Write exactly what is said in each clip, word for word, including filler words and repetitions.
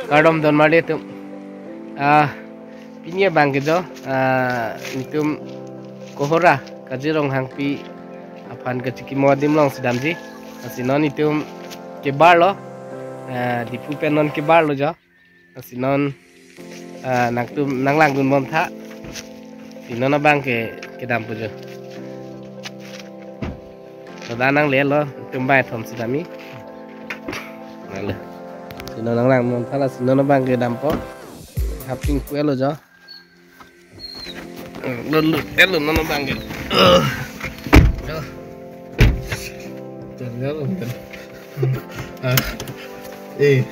Kardom don marli atum. Ah, pini abang ke jo, ah, netum Kohora, Kazirong Hangpi aphan kachikimo adim alongsi damji. Lasi non netum kebarlo, ah, Diphu pen non kebarlo jo. Lasi non, ah, nangtum nanglangdun bom tha. Si non abang ke kedampo jo. Ladak nanglelo, netum bangkethom si damji. Nangle. Si non nanglang bom tha, lasi non abang kedampo. Haping puelo jo. Lo, lo, elo non abang ke. Lo. Jangan lo. Ah. Eh.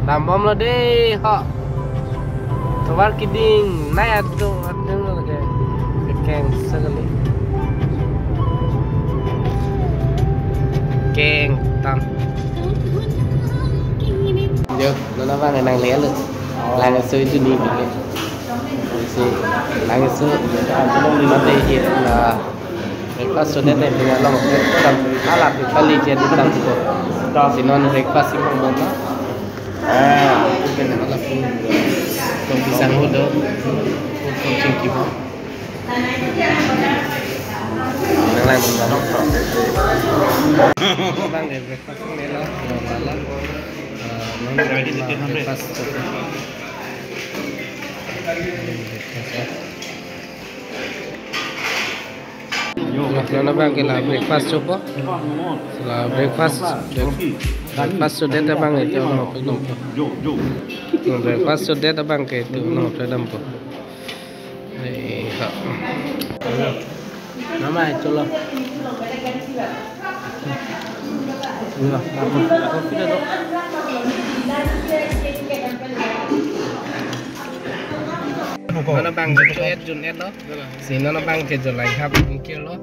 Dam bomlo dei, ho. Tovar kiding, nai atu, atu lo ke. Keng sekali. Keng tam. Jo, non abang nanglelo. Langsung itu ni. Si, langsung mati hit la. Breakfast sudah deh, tinggal long. Alat kali jadi tam ko. Si non breakfast sih mau mana? Ah, itu kan alat pun. Tong pisang udah. Tong cingki mau. Yang lain mau mana? Abang deh breakfast ni lah. Malam. Ah, non breakfast. Breakfast ya. Yo, non abang ke la breakfast chopo. La breakfast, breakfast sudah abang itu mau pe dampo. Breakfast sudah abang ke itu mau pe dampo. Eh, ha. Nama itu lo. Iya, aku, aku tidak tahu. Non abang ke cho-et jun-et lo. Si non abang ke jo lai hap mungkin lo.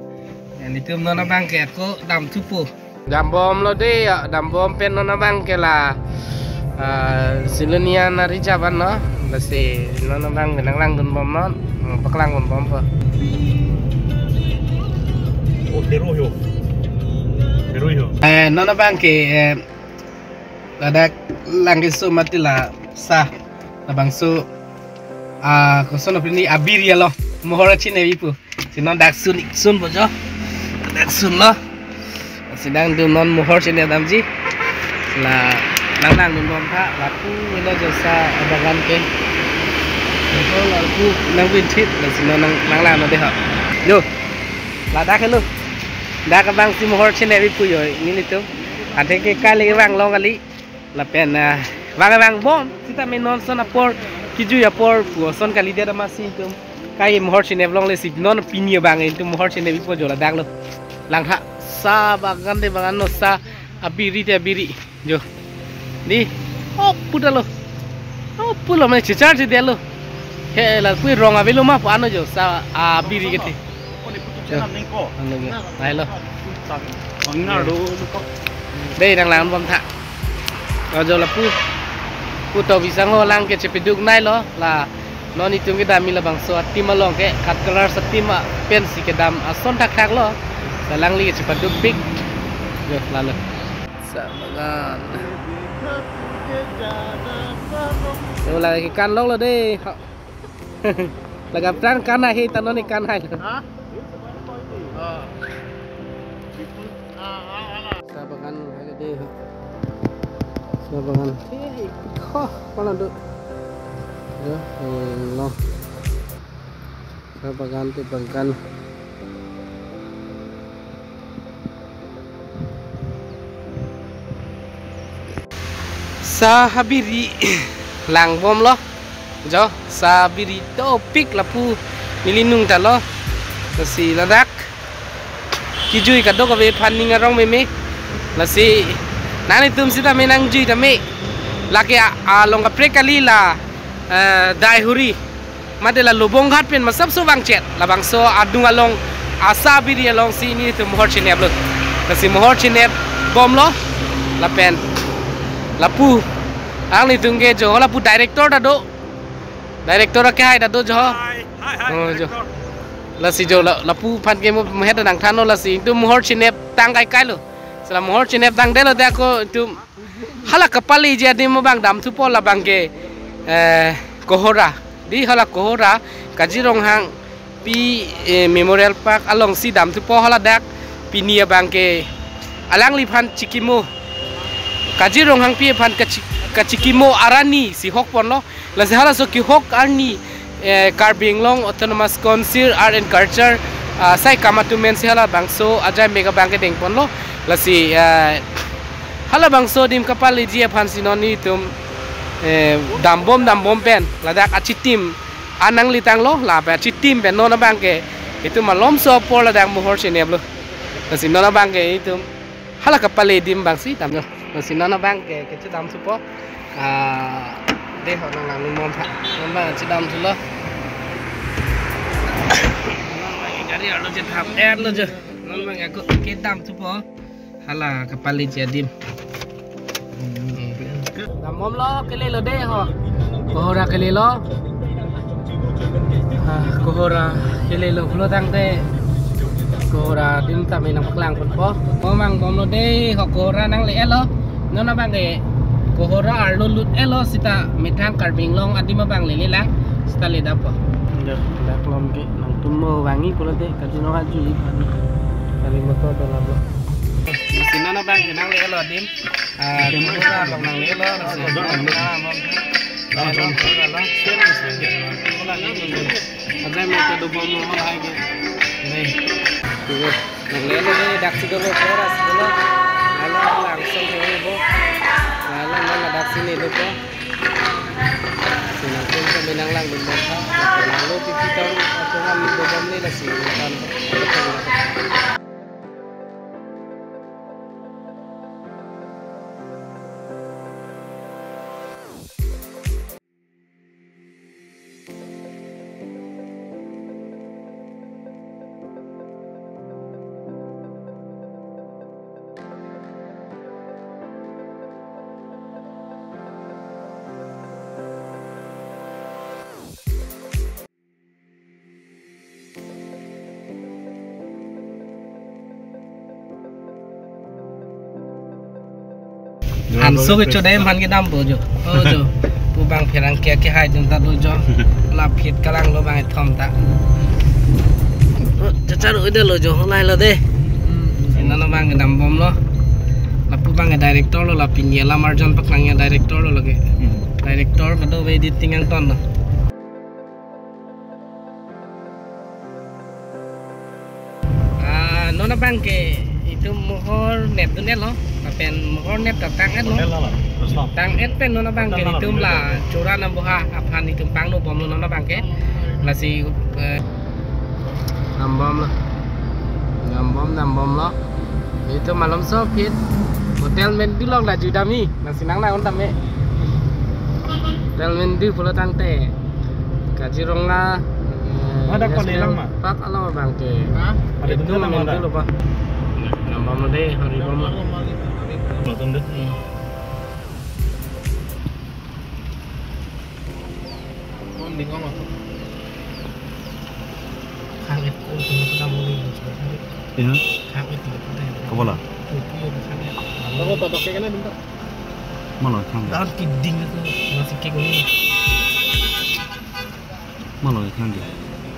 Yang itu non abang ke ako dam thupo. Dam bomlo dei ya, dam bom pen non abang ke la, ah, Silonia nari jaban no. Lasi non abang ke nanglangdun bom non. Hmm, paklangdun bompo. Oh, Hero yo. Hero yo. Eh, non abang ke, eh, ladak langkeso mati la sa. Labangso, ah, koson apni abiri alo. Mohor chinine pu. Si non dak sun, sunpo jo. Dak sunlo. Si dang dun non mohor chinine damji. La nanglangdun bom tha, lapu ilo jo sa abagan ke. Ilo lapu nangvin thit, lasi non nang, nanglangnon dei ho. Yo. Ladak helo. Dak abang si mohor chinine pu jo, nelitum. Athe ke kali vang long kali. Lapen, ah, vang vang bom, sitame non son apor, kijui apor, puson kalidet amatsi netum. Kai mohor chinine longle si non pini abang netum mohor chinine pipo jo ladak lo. Langtha, sa bagan dei bagan no sa abiri dei abiri. Jo. Dei, oh, puta lo. Oh, pulo mane chichar si dei lo. He, lapu rong avelo ma pu ano jo, sa abiri ke thi. Jo, ano jo. Nai lo. Dei, nanglang bom tha. Ajo lapu. Pu to bisang ho lang ke chepeduk nai lo. La non netum kedam labangso a-team along ke, kat color sa team a pensi kedam ason thakthak lo. Sa alangli ke chepaduk pik. Jo, lalo. Sa bagan. Yo, lagi kan lok lo dei. Ha. Lagap tang kan hai, ta non ne kan hai. Ha? Ah. Sa bagan hai dei. Sa bagan. He, ko, kono do. Ya, eh, no. Sa bagan te bagan. Sa abiri lang bom lo. Jo, sa abiri dopik lapu neli nung ta lo. Lasi ladak kijui kadokave aphan ning arong meme. Lasi nangtum sitame nangjui tame. Lake a, along kaprek kali la, eh, Daihuri. Mate la Lobongghat pen masapso vangchet, labangso adung along, asa abiri alongsi netum mohor chinine lo. Lasi mohor chinine bomlo, lapen lapu, ang netum ke jo lapu director ta do, director ke hai ta do jo. Hi, hi, hi, oh, jo. Director. Lasi jo la, lapu aphan ke mo het nangthanlo, lasi netum mohor chinine tang kaikai lo. Sela mohor chinine tangdetlo te ako netum Hala kapaleji adim abang damthupo, labang ke, eh, Kohora. Di hala Kohora, Kaji Ronghangpi, eh, Memorial Park alongsi damthupo, haladak pini abang ke alangliphan chikimo, Kaji Ronghangpi aphan kachi-, kachikimo arni si hokponlo. Lasi halaso kehok arni, eh, Karbi Anglong Autonomous Council Art and Culture, ah, saikam atum pensi halabangso ajaimek abang ke dengponlo. Lasi, eh, halabangso adim kapaleji aphansi non itum, eh, dambom dambom pen ladak achitim an nanglitanglo, lapen achitim pen non abang ke itum malomso apor ladak mohor chineplo. Lasi non abang ke itum hala kapale adim abangsi damlo. Lasi non abang ke kechedamthupo. Ah, de ho nang nanglumon tha. Non abang chedamthulo. Gari arlo chethap-etlo jo. Non abang ako kedamthupo. Hala kapaleji adim. Dambomlo, kelelo de ho. Kohora kelelo. Ah, Kohora kelelo pulo tangte Kohora adim tame nangpaklangponpo. Momang bomlo de ho, Kohora nangle-etlo. Non abang ke Kohora arlo lut-etlo seta methang Karbi Anglong adim abang lelelang seta ledappo. Dak, dak lom ke nangtum mo vangi pulote Kaji Ronghang ajuji aphan gari motor dolaplo. Lasi non abang ke nangle-etlo adim. Ah, Kohora along nangle-etlo, lasi. Ajaimek kedobomlo hai ke. Nih. Nangle-etlo, daksi dolo, Kohora si dolo. Lalu langsung ke bo. Lalu nang daksi ne dopo. Si nangtum kami nanglangdunbom tha. Lalu pipi tong aku ham dobom ne, lasi kan. Anso kecho dam aphan kedampo jo. Oh jo. Pu abang pherangke kehai atum ta do jo. La phit kalanglo abang ethom ta. Oh, chachar udah lo jo, lailo de. Hmm. Ena lo abang kedambomlo. Lapu abang ke director lo, la pini alam arjan paklangji a-director lo lake. Hmm. Director kado editing angton lo. Ah, non abang ke itum mohor nepdun-etlo, lapen mohor nep ta tang-etlo. Hotel lo, terus lo. Tang-et pen non abang ke hotel lo, itum la chura namboha aphan itum pangnobomlo non abang ke. Lasi, eh, dambomlo. Dambom, dambomlo. Itum malomso aphi Hotel Mandu along la judamji. Lasi nang nang tame. Hotel Mandu pulo tangte Kaziranga, eh, ada National Park along abang ke. Hah? Ada itu betul nama Mandu ada? Lo, Pak. Nambah mode hari bom. Nonton deh. Hmm. Kon dingong apa? Khang et, oh, tunggu kita mau nih. Ya. Khang et, tunggu kita. Kepala. Tuh, iya, khang et. Kamu tak pakai kan, bentar. Malah khang et. Daun kiding itu masih kayak gini. Malah khang et.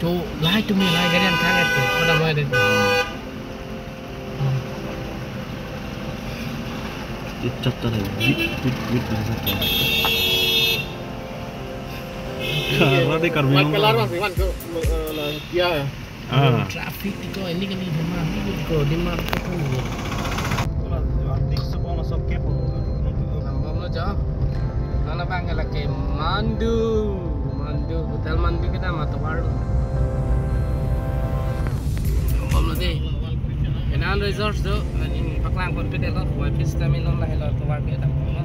Tuh, lah itu nih, lah garian khang et tuh. Udah mulai deh. Hmm. Ichot ta dai, wit, wit, wit, wit, wit. Kala de Karbi Mat Anglong. Kelar, Mas Iwan, ke, eh, lah, dia. Ah. Traffic di ko, ini kan di rumah, ini di ko, di mana ko. Nambah lo, Jo. Nana bang lake Mandu, Mandu, Hotel Mandu kita mata baru. Nambah lo deh. Kenan resource do, nangpaklangpon pede lo, wifi stamina lo, lahelo tovar ke dam lo.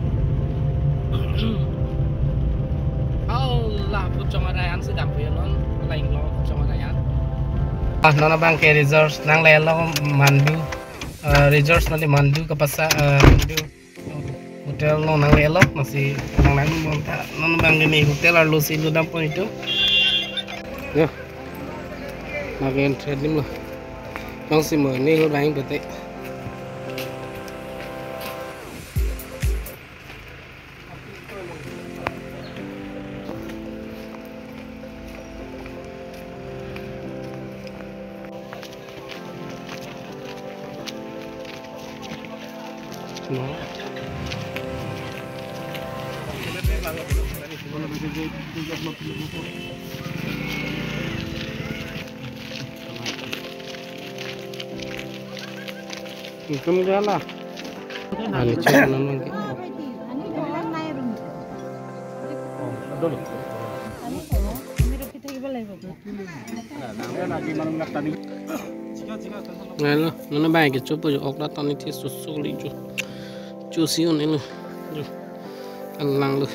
Aw, la puchong arayan si dam puyo non, lain lo puchong arayan. Ah, nona bang ke resource nanglelo Mandu, eh, resource nangli Mandu kapasa, eh, Mandu. Hotel along nanglelo, lasi nang nang monta, non bang ini hotel arlo si ludam pon itum. Yo. Lake entry adim lo. Bang si mo, ini lo bang bete. Itum jala. Ani chok naman ke. Nalo, nana bai kecho po jo, ok ta toni thi susuk li jo. Cho si un ilo. Jo. An lang lo.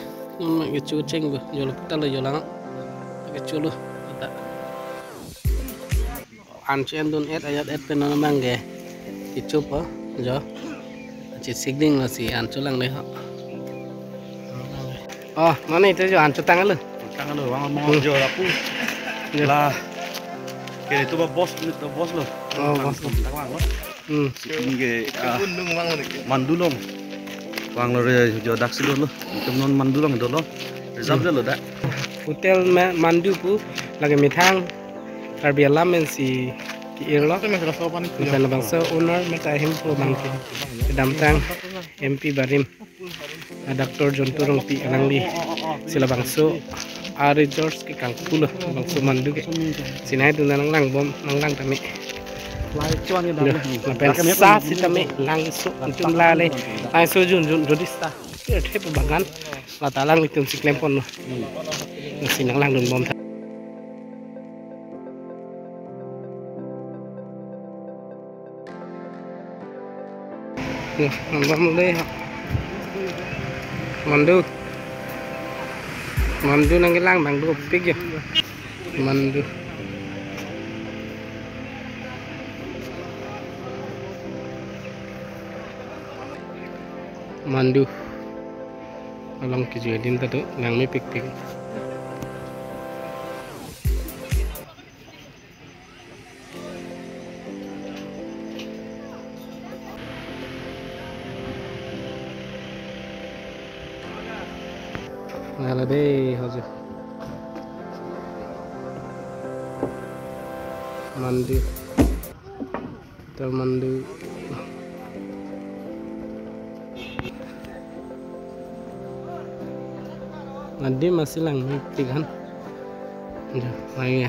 Non bai kecho cheng bo. Jo lo ta lo jo lang. Kecho lo. Ata. An chen dun et ayat et pen non bang ke. Kecho po jo. Che sigling lo si an cho lang de ho. Oh, mane ito jo an cho tanglo. Tanglo, wang mo jo lapu. Jo. La. Ke itu ba bos, itu bos lo. Oh, bos lo. Tanglo. Hmm. Sipin ke, ah, Mandu along. Wang lo re jo dak si dolo. Itum non Mandu along dolo. Reserve dolo dak. Hotel ma-, Mandu pu lake methang Karbi alam pensi ke-ir lo. Methang labangso owner methang ahemphu abang ke. Kedamtang M P barim. Ah, Doctor Jontu Rongpi alangli si labangso a-resort ke kangpu lo, labangso Mandu ke. Si nangtum nanglangbom, nanglang tame. Lapen sa sitame langso itum lale. Langso jun jun jodi sa. Thep bagan. Lata alanglitum si klempon lo. Si nanglangdunbom tha. Yo, nang bang dei ha. Mandu. Mandu nangkelang bang dopik ya. Mandu. Mandu. Along kejui adim ta do, langmepikpik. Nala dei hoju. Mandu. Hotel Mandu. Adim masi langmepik han. Jo, lake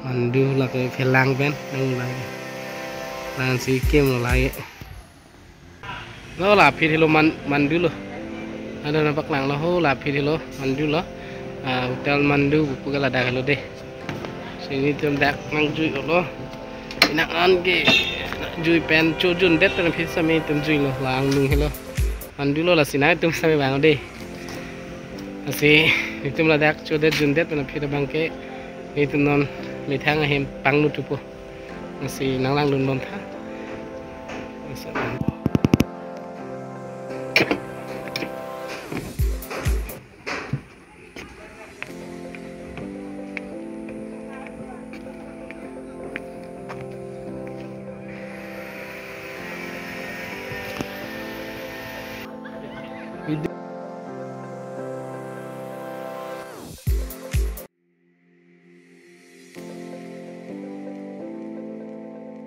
Mandu lake phelang pen, nang lake. Nang si kim lo lake. Lo la aphi helo Man-, Mandu lo. Ada nampak lang lo ho la aphi helo Mandu lo. Ah, Hotel Mandu buku kala dak helo dei. Si nelitum dak nangjui lo. Inak an ke jui pen chojun det pen aphi sitame itum jui lo, lang lung helo. Mandu lo lasi nangtum sitame bang dei. Lasi nelitum ladak chodet jundet pen aphi ta bang ke nelitum non methang ahem pangnu thupo. Lasi nanglangdunbom tha.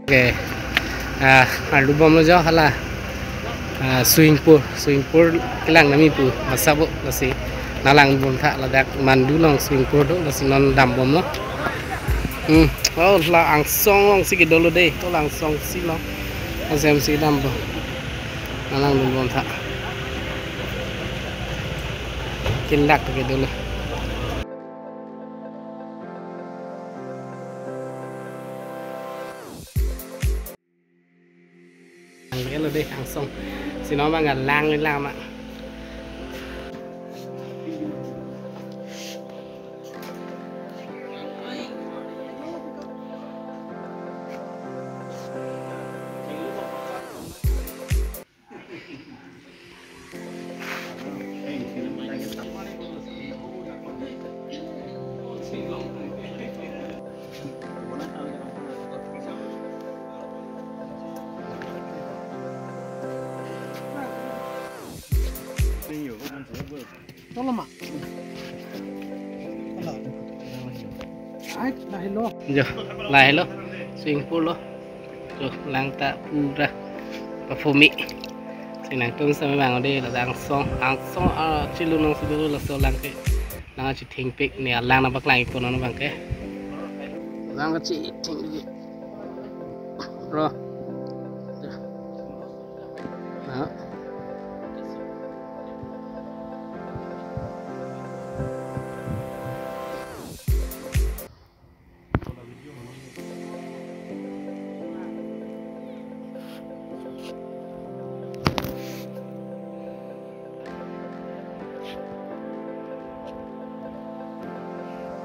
Oke. Ah, arlubomlo jo hala. Ah, swimming pool, swimming pool kelang nami pu, masa bo, lasi nanglangdunbom tha ladak Mandu along swimming pool do, lasi non dambomlo. Hmm, oh, la angsong along si kedolo dei, oh, la angsong si lo. Asem si dampo. Nanglangdunbom tha. Kindak kedolo. Ang lo dei angsong. Si non bang lang lang ma. Toloma. Ai, lahelo. Jo, lahelo. Swimming pool lo. Jo, lang ta pura performi. Nangtum sami bang ode, la angsong, angsong, ah, chilu nong sidu laso lang ke. Nang chithengpik ne alang nangpaklang ikpo non bang ke. Lang kachitheng di. Bro. Nah.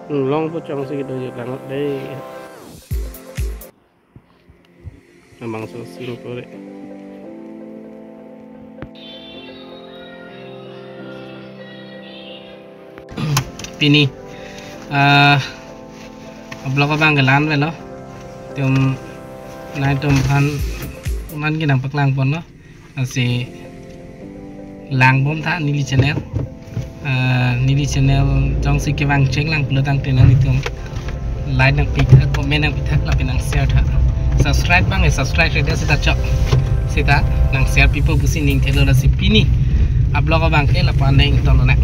Hmm, long po chongsi kedo yek lang dei. Labangso scene kore. Pini, ah, vlog abang ke la-an avelo. Tum, nangtumphan, man ke nangpaklang ponlo. Lasi lang bom tha neli channel. Ah, neli channel jongsi kevang chenglang pulo tangte nanglitum like nangpithak, comment nangpithak, lapen nang share tha. Subscribe bang, eh, subscribe ready seta chok. Seta nang share pipo pusi ning thelo, lasi pini vlog abang ke lapu-an nangtonglo nang.